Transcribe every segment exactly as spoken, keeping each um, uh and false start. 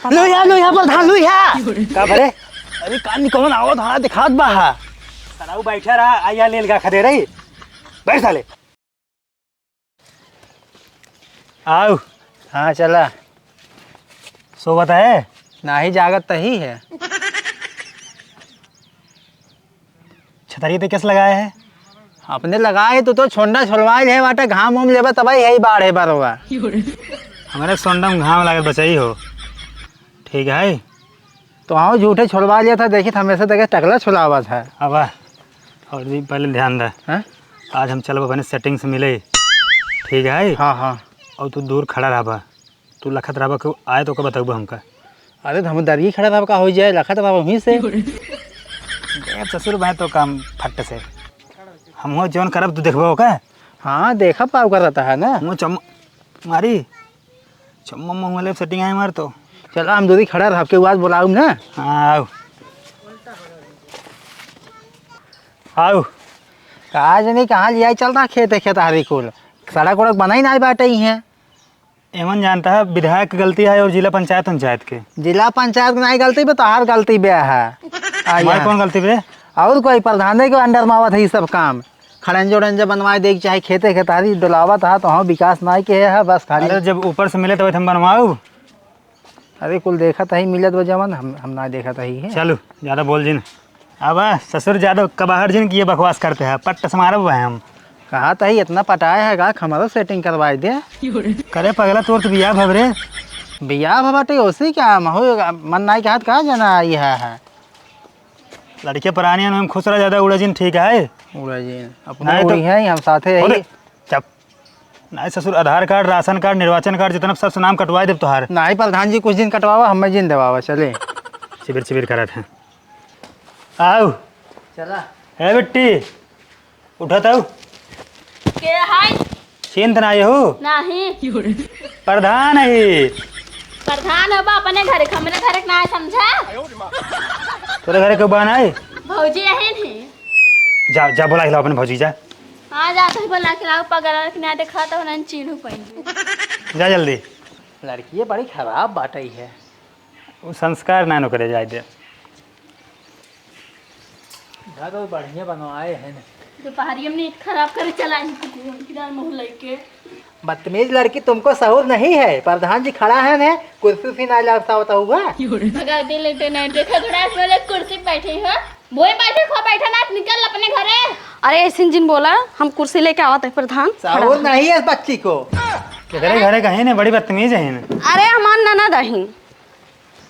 लोहिया, लोहिया, प्रधान, लोहिया। का भरे? अरे, कान कौन आवत हा, दिखात बा हा। सराऊ बैठा रहा, आइया लेल का खदे रही। बैठ साले। आउ। हाँ, चला। सोवत है? नाही, जागत तही है। छतरी तो कैसे लगाए है? अपने लगाए तो, तो छोंडा छोलवाए है, बाटे घाम वाम लेबा तबाही है, बाढ़ है बारोगा। हमारे सोंडा में घाम लागत बचाई हो। ठीक है। तो हाँ, झूठे छोलवा लिया था, देखित हमेशा देखे टकला छोलावा था। अब और जी पहले ध्यान दे। हाँ? आज हम चलब अपने setting से मिले, ठीक है? हाँ, हाँ। और तू दूर खड़ा रहबा, तू लखत रहबा, केहू आए तो ओके बतउबा हमका। अरे तो हम दरिये खड़ा रहबा, का हो जाए, लखत रहबा वहीं से। देख ससुर भाई तो काम फट से, हम हो जौन करब तू देखबा ओका। हाँ, देखा पाऊ करता है ना। वो चम मारी चम्मा मुँह वाले setting आए मार तो। चला, हम दूरी खड़ा रह, आपके आवाज बुलाऊं ना। हाँ, आओ। आओ। कहा जनी कहाँ लिया चल रहा खेत, खेत हरी कुल। सड़क उड़क बनाई ना बाटे ही है। एमन जानता है, विधायक के गलती है और जिला पंचायत, पंचायत के। जिला पंचायत के नहीं गलती बे, तोहार गलती बे है। आ, हमारी यहाँ। कौन गलती बे? और कोई प्रधाने के under में आवत है ये सब काम। खड़ंजा उड़ंजा बनवाए दे के चाहे खेते खेतारी डोलावत हा, तो हाँ, विकास नाई के है, बस खाली। अरे, जब ऊपर से मिले तो हम बनवाऊ। अरे, कुल देखत ही मिलत बा जवन, हम, हम ना देखत ही है। चलो, ज्यादा बोल जिन। अब ससुर ज्यादा कबाहर जिन कि ये बकवास करते हैं, पट्ट से मारब है हम। कहा तही इतना पटाए है गा, हमारो setting करवाए दे। करे पगला, तोर तो बियाह भवरे। बियाह भवाटे ओसी क्या, महू मन नाई कहत का जना आई है, है। लड़के परानी हम खुश रह, ज्यादा उड़े जिन, ठीक है? उड़े जिन, अपने नहीं तो उड़ी हैं, हम साथे हो दे, यही। चुप। नहीं ससुर, आधार कार्ड, राशन कार्ड, निर्वाचन कार्ड, जितना सब से नाम कटवाए देब तोहार। नहीं प्रधान जी, कुछ दिन कटवावा, हमें जिन देवावा, चले। चिबिर चिबिर करत हैं। आओ। चला। ए बिट्टी, उठत हऊ? के हाय? चिंत ना हो? नाही। प्रधान है। प्रधान हो बा अपने घर के, हमरे घर के ना है, समझा? तोरे घर के बा ना है? भौजी यही नहीं। जा, जा बोला खिलाओ अपने भौजी, जा। हाँ, जा तो बोला खिलाओ, पगला के ना देखा तो ना चीन्हू पाएंगे। जा जल्दी। लड़की ये बड़ी खराब बाटई है। वो संस्कार ना ओकरे जाए दे। घर और बढ़िया बनवाए हैं ना। दोपहरिया में नींद खराब करे चला ही कुकुर की दाल मुँह लेके। बदतमीज लड़की, तुमको सहूर नहीं है। प्रधान जी खड़ा है ना, कुर्सी उर्सी ना लावता होता हुआ। भगा दे लेटे नहीं, देखा थोड़ा इसमें लोग कुर्सी पे बैठे हैं। बोए बैठे खो बैठा ना, निकल अपने घरे। अरे ऐसे जिन बोला, हम कुर्सी लेके आवत है प्रधान। सहूर नहीं है इस बच्ची को। केकरे घरे कहीं ने, बड़ी बदतमीज है ना। अरे हमार ननद अही।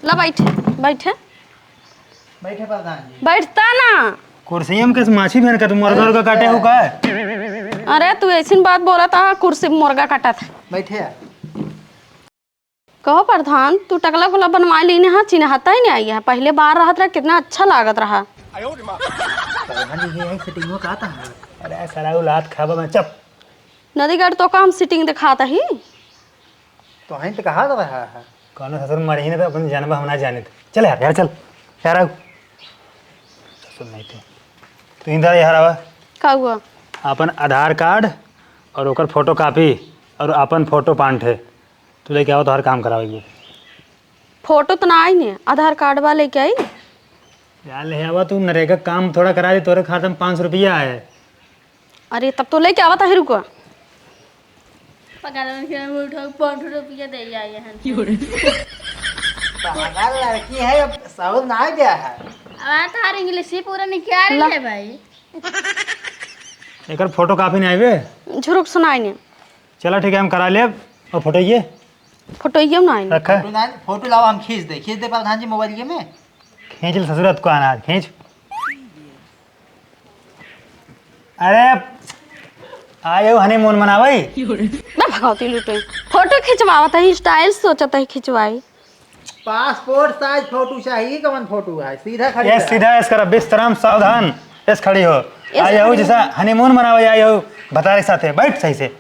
ला बैठे, बैठे। बैठे प्रधान जी। बैठता ना। कुर्सिया में कस माछी भेन का तू मुर्गा उर्गा काटे हो का? अरे तू ऐसी बात बोला था, कुर्सी पे मुर्गा काटा था। बैठे। कहो प्रधान, तू टकला गुला बनवा लीने हा, चिन्हता ही नहीं आई है। पहले बाहर रहत रहा, कितना अच्छा लागत रहा। प्रधान जी, ये है setting हो का था? अरे साला, वो लात खाबा मैं, चुप। नदीगढ़ तो का हम setting दिखाता ही। तो हैं तो कहा तो रहा है। कौनो ससुर मरही ना तो अपन जानबा हम ना जाने थे। चल यार, यार चल। यार आओ। ससुर नहीं थे। तू इधर यार आवा। का हुआ? अपन आधार कार्ड और ओकर फोटो कॉपी और अपन फोटो पाँच ठे। तू लेके आवा, तोहार काम करावेगी। फोटो तो ना आई ने, आधार कार्ड वाले के आई। यार ले आवा, तू नरेगा काम थोड़ा करा दे, तोरे खाता में पाँच सौ रुपया है। अरे तब तो लेके आवत है, रुको। पकड़न के उठो, पाँच रुपया दे आए हैं। पागल लड़की है, अब सहूर ना आ गया है। अब तार इंग्लिश ही पूरा निकाल ला। ले भाई। एकर फोटो कॉपी नहीं आवे? झुरुक सुनाई ने। चला ठीक है, हम करा लेब। और फोटो ये? फोटो ये ना आई। रखा। फोटो ना, फोटो लाओ, हम खींच दे, खींच दे प्रधान जी मोबाइल में। खींच ले ससुरत को अनाज, खींच। अरे, आए हो honeymoon मनावई? मैं भगवती लुटे। फोटो खिंचवावत है, style सोचत है खिंचवाई। Passport size फोटो चाहिए, कौन फोटो है? सीधा खड़ी ये रह। सीधा ऐस कर, बिस्तरा में सावधान, ऐस खड़ी हो। ऐस आए हो खड़ी जैसा हो। Honeymoon मनावई आए हो, भतारे साथे, बैठ सही से।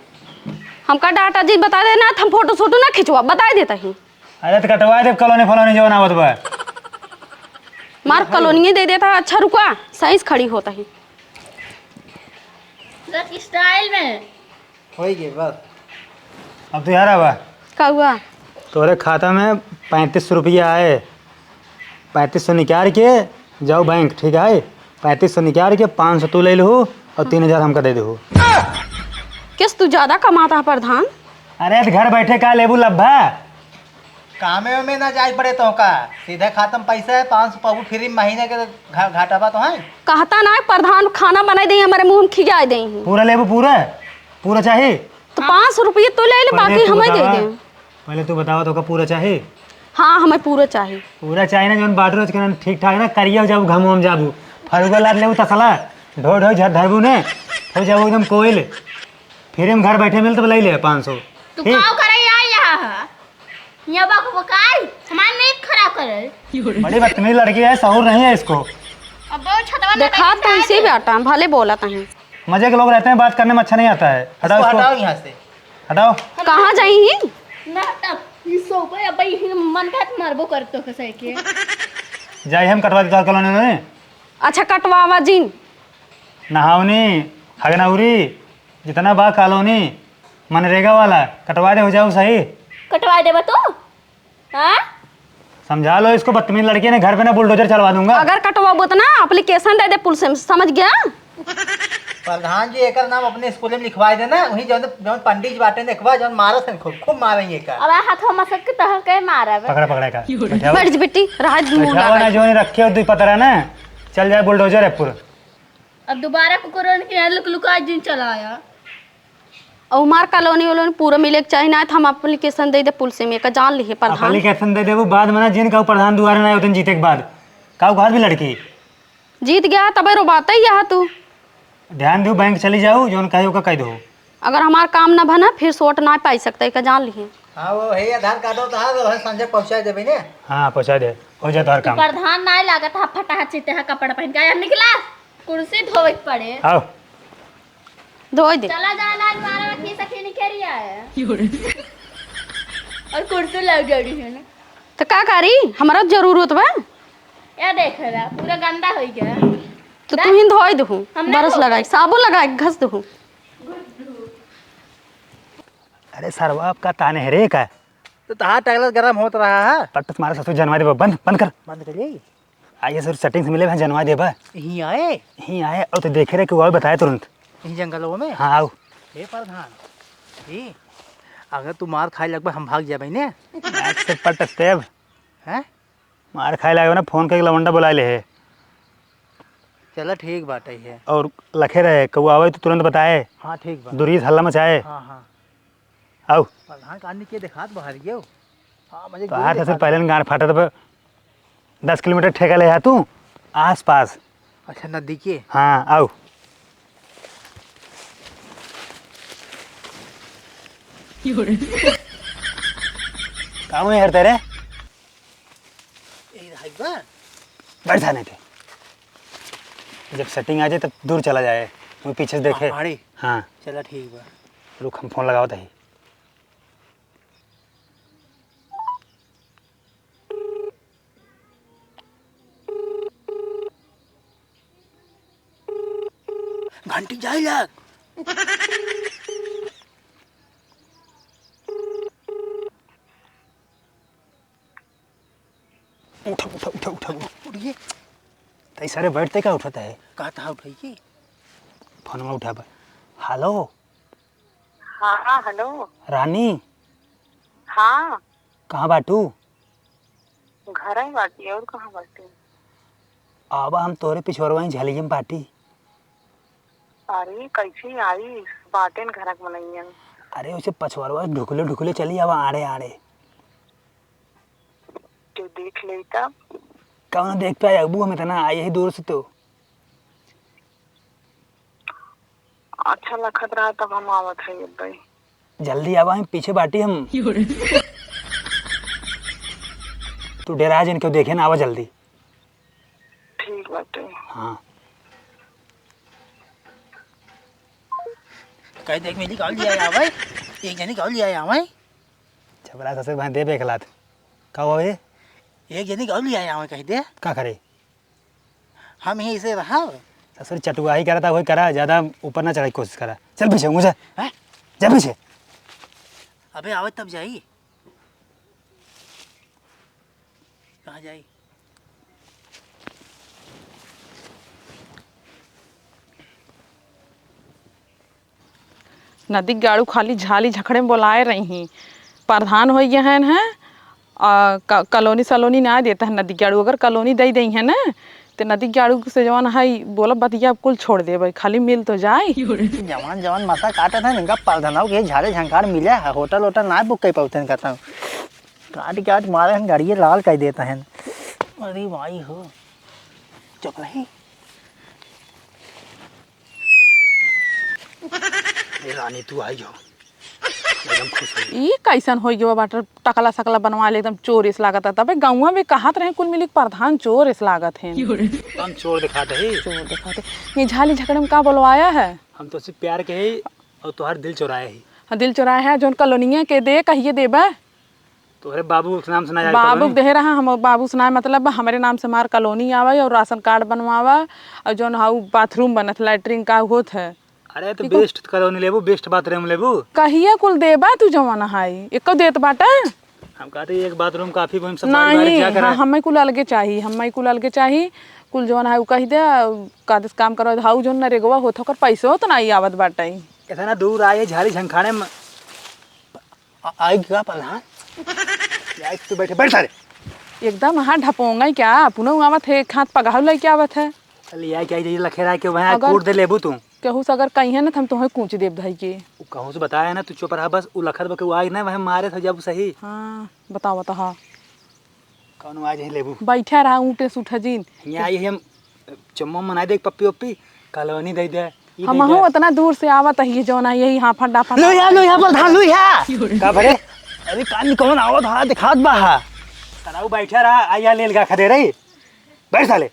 हमका डाटा जी बता देना, हम फोटो सोटो ना खिंचवा, बता देता ही। अरे तो कटवा दे कॉलोनी फॉलोनी जवन आवत बा। मार कॉलोनी दे देता, अच्छा रुका, सही से खड़ी होता ही। देख style में। होई गे बस। अब तू यार आवा। का हुआ? तोरे खाता में पैंतीस सौ रुपया आए, पैंतीस सौ निकाल के जाओ बैंक, ठीक है? पैंतीस सौ निकाल के पाँच सौ तू ले लहू और तीन हजार हमका दे दहू। किस तू ज्यादा कमाता है प्रधान? अरे, तो घर बैठे का लेबू लब्भा? कामे में ना जाए पड़े तो का, सीधे खाता में पैसा है, पाँच सौ पाबू फ्री महीने के, घा-, घाटा बा तो है। कहता ना है, प्रधान खाना बनाई दे, हमारे मुंह में खियाई दे। पूरा लेबू, पूरा, पूरा चाही? तो पाँच सौ रुपये तू ले ले, पहले बाकी तू हमें दे बतावा, दे। पहले तू बतावा, तोका पूरा चाही? हाँ, हमें पूरा चाही। पूरा चाही ना, जौन बाटू रोज के ना ठीक ठाक ना, करिया हो जाबू, घाम वाम जाबू। फरुआ लाद लेबू तसला, ढो ढो झर धरबू ने, हो जाबू एकदम कोयल। फिर हम घर बैठे मिल तो बुलाई ले पाँच सौ। तू ठीक? काव करे आई यहाँ है? ये बकबकाई, हमार नींद खराब करे। बड़ी बदतमीज लड़की है, सहूर नहीं है इसको। अब वो छतवा देखा लगा तो इसी के बेटा, भले बोला तहीं। मजे के लोग रहते हैं, बात करने में अच्छा नहीं आता है। हटाओ इसको इसको। हटाओ यहाँ से। हटाओ। कहाँ जाई ही? ना, तब ई सोबे, अब ई मन बात मारबो करतो के सही के। जाई हम कटवा देता कॉलोनी में। अच्छा, कटवावा जिन। नहावनी, हगनौरी, जितना बा कॉलोनी, मनरेगा वाला, कटवा दे, हो जाओ सही। कटवा देबा तू? हाँ? समझा लो इसको, बदतमीज लड़की ने, घर पे ना बुलडोजर चलवा दूंगा। अगर कटवाबो तो ना, एप्लीकेशन दे दे पुलिस में, समझ गया? प्रधान जी, एकर नाम अपने स्कूल में लिखवाए देना, वहीं जौन, जौन पंडित जी बाटे देखबा, जौन मारत हैं खूब, खूब मारेंगे एकर। अब हाथ में मसक के तह के मारब। पकड़ा, पकड़ा का। बैठाओ। बैठ जा बेटी, रहा मुंह बैठाओ ना, लगा। जौन रखे हो दुई पतरा ना, चल जाए बुलडोजर है पूरा। अब दोबारा कुकुरन के यहाँ लुक लुका दिन चला आया। और हमार कॉलोनी वोलोनी पूरा मिले के चाही, ना तो हम एप्लीकेशन दे दे पुलिस में, का जान लिहे प्रधान। एप्लीकेशन दे देबू बाद में ना, जिन का प्रधान दुआरे ना होतन जीते के बाद। का घर भी लड़की? जीत गया तबे रोबाते ही यहाँ तू। ध्यान दू, बैंक चली जाऊ, जौन कहे ओका कह दो। अगर हमार काम ना बना, फिर सोट ना पाई सकते, का जान लिहे। हाँ, वो है आधार कार्ड होता है, वो है संजय पहुँचा देबे ने। हाँ, पहुँचा दे, हो जाए तोहर काम। प्रधान ना लागत है, फटाहा चीते है, कपड़ा पहन के आया, निकला, कुर्सी धोवे के पड़े। आओ। धोई दे। चला जाए ना, बारह की सखी निकल रही है। और कुर्सी लग गई है ना। तो का करी, हमरा जरूरत बा। या देख रहा, पूरा गंदा हो गया। तो तू ही धोई दहू, हम ना बरस धोबे। लगाई, साबुन लगाई, घस दहू। अरे सरवा, आपका ताने है रे का? तो तहार टकला गरम होत रहा है। पट्ट तुम्हारे ससुर जनवा देबा, बंद, बंद कर। बंद कर ले। आइए सर, सेटिंग से मिले, भाई जनवा देबा। यहीं आए? यहीं आए, और तो देखे रहे कि वो बताए तुरंत। यहीं जंगलों में? हाँ, आओ। हे प्रधान, ए, अगर तू मार खाए लगबा, हम भाग जाबे ने। आज से पट्ट तेब। हैं? मार खाए लागे ना, फोन करके लवंडा बुलाए ले है। चला ठीक बाटे है। और लखे रहे, कहू आवे तो तुरंत बताए। हाँ, ठीक बा। दूरी से हल्ला मचाए। हाँ, हाँ। आओ। प्रधान कानी के देखात बाहर गयो। हाँ, मुझे तो गोल हाथ से देखात पहले बा। गांड फाटत बा। दस किलोमीटर ठेका ले जा तू, आस पास। अच्छा, नदी के? हाँ, आओ। काऊ नहीं हरते रे? यही रहा एक बार। बैठ जा नहीं थे। जब सेटिंग आ जाए तब दूर चला जाए, वो पीछे से देखे। हाँ, पहाड़ी। हाँ। चला ठीक बा। रुक, हम फोन लगावत ही। घंटी जाए लाग। उठा, उठा, उठा, उठा, उठा। उठिए। तई सारे बैठते का उठाता है? कहा था उठाइए। फोन में उठाबा। हेलो। हाँ, हेलो। रानी। हाँ। कहाँ बाटू? घर ही बाटी, और कहाँ बाटी? आवा, हम तोरे पिछोरवा ही झलियम बाटी। अरे, कैसे आई? बाटेन घरक मनैयन। अरे, उसे पछोरवा ढुकले ढुकले चली आवा, आड़े आड़े। तो देख ले तब। कौन देख पाए अबू, हम इतना आए ही दूर से तो। अच्छा लखत रहा, तब हम आवत है अब्बे। जल्दी आवा, हम पीछे बाटी हम। तू डेरा जिन, क्यों देखे ना, आवा जल्दी। ठीक बाटे। हाँ। कह दे, एक मिली गाँव लिया आवे, एक जनी गाँव लिया आवे। छपरा ससुर भाई दे बेखलात। का हुआ बे? एक जनी गाँव लिया आवे, कह दे। का करे? हम यहीं से रहा। ससुर चटुआही करा था, वही करा, ज्यादा ऊपर ना चढ़ाई कोशिश करा। चल पीछे, मुझे। हैं? जा पीछे। अबे आवे तब जाई। कहाँ जाई? नदी गाड़ू खाली झाली झखड़े में बोलाए रही। प्रधान होइ गए हैं, हैं? आ, क-, कॉलोनी सलोनी ना देता है नदी गाड़ू। अगर कॉलोनी दे दई है ना, तो नदी गाड़ू से जवन है, बोलब बतिया कुल छोड़ देबे, खाली मिल तो जाए। जवान जवान मसा काटत है, इनका प्रधानों के झाले झंकार मिले है, होटल वोटल ना बुक कर पाते हैं, कहता हूँ। काट काट मारे हैं, गाड़िए लाल कर देता है। अरे भाई हो, चुप रही। ए रानी, तू आई हो, एकदम खुश हो। ई कैसन होइ गयो बाटे, टकला सकला बनवा ले, एकदम चोर इस लागत है। तबे गाँव में कहत रहे कुल मिली के प्रधान चोर इस लागत है। हम चोर दिखाते ही। चोर दिखाते। ये झाली झकड़े में का बोलवाया है? हम तो सिर्फ प्यार के ही और तोहार दिल चुराया ही। हाँ, दिल चुराया है, जोन कॉलोनिया के दे, कहिए देबे। तोहरे बाबू के नाम से ना आए बाबू कॉलोनी? देहे रहा, हम बाबू से ना, मतलब हमरे नाम से हमार कॉलोनी आवे और राशन कार्ड बनवावे और जोन हाउ बाथरूम बनत, लैट्रिन का होत है। अरे तो ठीक हो। बेस्ट कॉलोनी लेबू, बेस्ट बाथरूम लेबू? कहिए कुल देबा तू जवन हाई, एको देत बाटे? हम कहते एक बाथरूम काफी, हम सफाई बारी नहीं, क्या करा? हाँ, हमें कुल अलगे चाही, हमें कुल अलगे चाही। कुल जवन हाई उ कह दे, कादेस काम करो, हाउ जोन नरेगवा होत, ओकर पैसो तो नहीं आवत बाटे। इतना दूर आए झाली झंखाड़े में, आ-, आई का प्रधान? आई तू बैठे, बैठ सारे। एकदम हाथ ढपोंगा ही क्या? पुनः आवत है, एक हाथ पगाव लेके आवत है। चल, ये क्या, ये लखेरा के वहाँ अगर कूट दे लेबू तू। केहू से अगर कही है ना, तो हम तुम्हें कूच देब धई के। उ कहूँ से बताया ना, तू चुप रहा बस। उ लखत बा के उ आई ना, वह मारे था जब सही। हाँ, बताओ, बताओ। कौन आज ही लेबू? बैठा रहा ऊँटे से उठा जिन। यहाँ आई हम चम्मा मनाई दे पप्पी ओप्पी, कॉलोनी दे दे, ई दे हमहू दे। उतना दूर से आवत ही, जौन है यही हाफा डाफा। लो या, लो या, प्रधान, लो या। का भरे? अरे कानी कौन आवत हा, दिखात बा हा। तराऊ बैठा रहा, आइया लेल गा खदे रही। बैठ साले।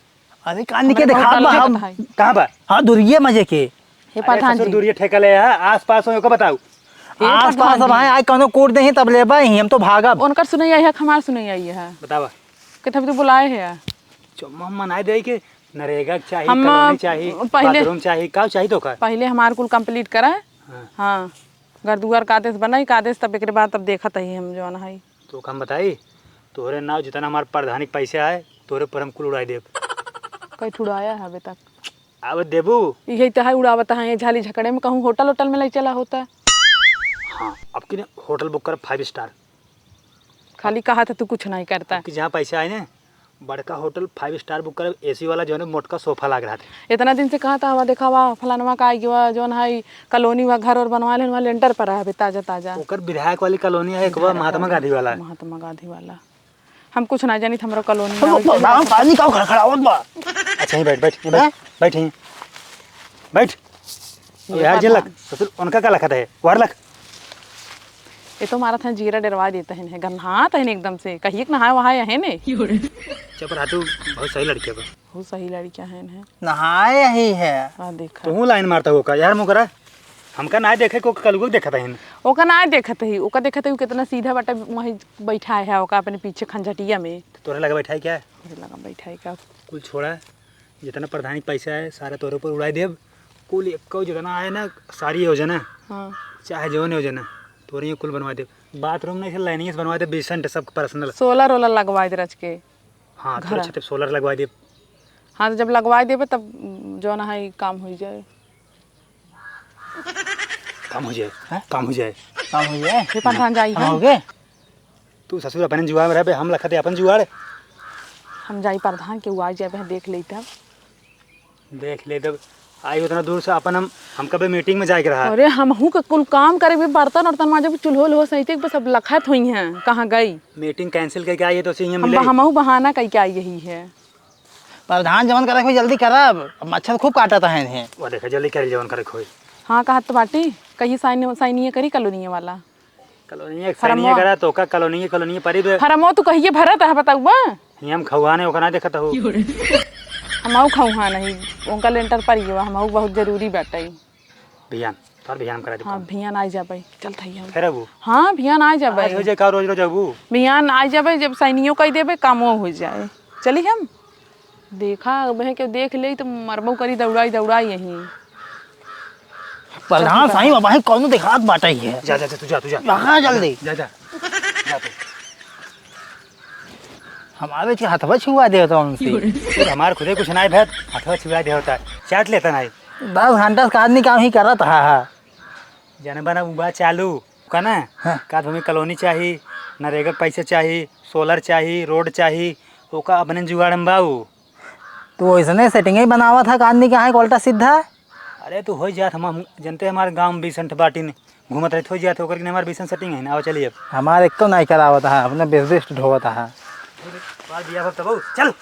अरे कानी के हमरे दिखात बहुत बा हा। गलत है। कहाँ बा? हाँ, दुरिये मजे के। हे अरे प्रधान ससुर, जी। दुरिये ठेका ले हा, आस पास हो ओका बताऊ। हे आस पास प्रधान अब जी। आए, आए कौनो कोड देही तब लेबा ही, हम तो भागब। उनकर सुनैया है, हमार सुनैया है। बतावा। के तभी तो बुलाए है। चुम्मा मनाए दे के नरेगा के चाही, हम, कॉलोनी चाही, पहले, बाथरूम चाही, का चाही तो का? पहले हमार कुल complete करा। हाँ। हाँ। घर दुआर का आदेश बनाई, का आदेश, तब एकरे बाद तब देखत ही हम जौन हई। तो हम बताई, तोहरे नाव जितना हमार प्रधानी के पैसा आए, तोहरे पर हम कुल उड़ाई देब। कई ठुड़ाया है अबे तक? अब देबू? यही तो है उड़ावत है, ये झाली झकड़े में कहूँ होटल, होटल में ले चला होता। हाँ, अब की ने होटल book कर five star। खाली कहा था तू कुछ नहीं करता। अब की जहाँ पैसा आए ने, बड़का होटल five star book करब, AC वाला जौन मोटका सोफा लाग रहा था। इतना दिन से कहा था, हवा देखावा, फलानवा का आई गवा, जौन है कॉलोनी वा घर और बनवा लेन, वहाँ लेंटर पर रहबे ताजा ताजा। ओकर विधायक वाली कॉलोनी है, एक बार विधायक महात्मा वाली। गांधी वाला। महात्मा गांधी वाला। हम कुछ ना जानी, हमरा कॉलोनी में हम आवे के प्रधान बा। पानी का खड़खड़ावत बा। अच्छा, यहीं बैठ, बैठ, यहीं बैठ, हैं? बैठ, यहीं। बैठ। ये यार, जे लख, प्रधान। ससुर, उनका का लखत है? वार लख। ये तो मारा था, जीरा डरवा देता है, इन्हें गन्हात है एकदम से, कहिए कि नहाए वहाए है ने। चुप रहा तू, बहुत सही लड़किया बा। बहुत सही लड़किया है इन्हें। नहाए ही है। हाँ, देखा। तू लाइन मारता हो का यार, मुँह करा? हमका ना देखे को कलुगो देखत है। ओका ना देखत ही, ओका देखत ही, कितना सीधा बाटे, वहीं बैठा है, ओका अपने पीछे खंजटिया में। तो तोरे लगा बैठा है क्या? तोरे लगा बैठा है क्या? कुल छोड़ा, जितना प्रधानी के पैसा है, सारा तोरे ऊपर उड़ाई देब। कुल एक्को जितना आए ना, सारी योजना, हाँ। चाहे जौन योजना, तोरे ही कुल बनवा देब। बाथरूम नहीं, लाइनिंग से बनवा देब, decent, सब personal। सोलर वोलर लगवा दे रच के। हाँ, तोरे घर। छत पे सोलर लगवा देब। हाँ, तो जब लगवा देबे, तब जौन है, काम हो जाए। काम हो जाए, हैं? काम हो जाए। काम हो जाए? ये प्रधान जाई काम है। हो गए? तू ससुर अपने जुआर में रहबे, हम लखते अपन जुआर। हम जाई प्रधान के, उ आ जाबे, देख लेते हैं। देख ले तब, आई उतना दूर से अपन हम, हम कबे मीटिंग में जाए के रहा। अरे, हमहू के कुल काम करे भी, बर्तन उर्तन माजे भी, चूल्हो उल्हो सहिते, बस अब लखत हुई हैं, कहाँ गई? मीटिंग cancel करके आई है तो सीएम हम मिले। बह-, हमहू बहाना कई के आई यही है। प्रधान जवन करे के जल्दी करब, अब मच्छर खूब काटत हैं इन्हें। वो देखा, जल्दी कर जवन करे के होई। हाँ, कहत तो बाटी, कहिए साइन, साइनिए करी कॉलोनिया वाला। कॉलोनिया के फरमवा। साइनिए करा तो का कॉलोनिया, कॉलोनिया परी बे। फरमवा तू कहिए भरत है, बताउआ? हियाँ हम खौहा नहीं, ओका ना देखत हो। हमहू खौहा नहीं, उनका लेंटर पर ही बा, हमहू बहुत जरूरी बाटे। भियान, तोर भियान करा दे हाँ, काम। भियान आई जाबे, चल थैया। फिर अबू? हाँ, भियान आई जाबे। आज हो जाए का, रोज रोज अबू? भियान आई जाबे, जब साइनियो कई देबे, कामो हो जाए। चली हम। देखा, अब है के देख ले तो मरबो करी दौड़ाई दौड़ाई यहीं। प्रधान साईं बाबा है, कौनो देखात बाटे ही है। जा, जा, जा, तू जा, तू जा। कहाँ जल्दी? जा, जा। जा तू। हमारे के हथवा छुआ देवत है उनसे। तो हमार खुदे कुछ नाहीं भैत, हथवा छुआ देवत है, चाट लेत नाहीं। दस घंटा से आदमी काम ही करत हा, हा। जनबा ना, उ बा चालू का ना? हाँ। का तुम्हें कॉलोनी चाही, नरेगा के पैसा चाही, सोलर चाही, रोड चाही, ओका अपने जुगाड़ में बा उ। तो वैसने सेटिंग ही बनावत हा, आदमी के यहाँ उल्टा सीधा। अरे तो हो जात, हम, हम जनते हमारे गाँव में बीस अंठ बाटिन घूमत रहे, हो जात, ओकर के हमारे बीस अंठ सेटिंग है ना। आओ चलिए अब। हमारे एक तो नाहीं करावत हा, अपने बेस बेस ढोवत हा। बाल बिया भक्त बहू, चल।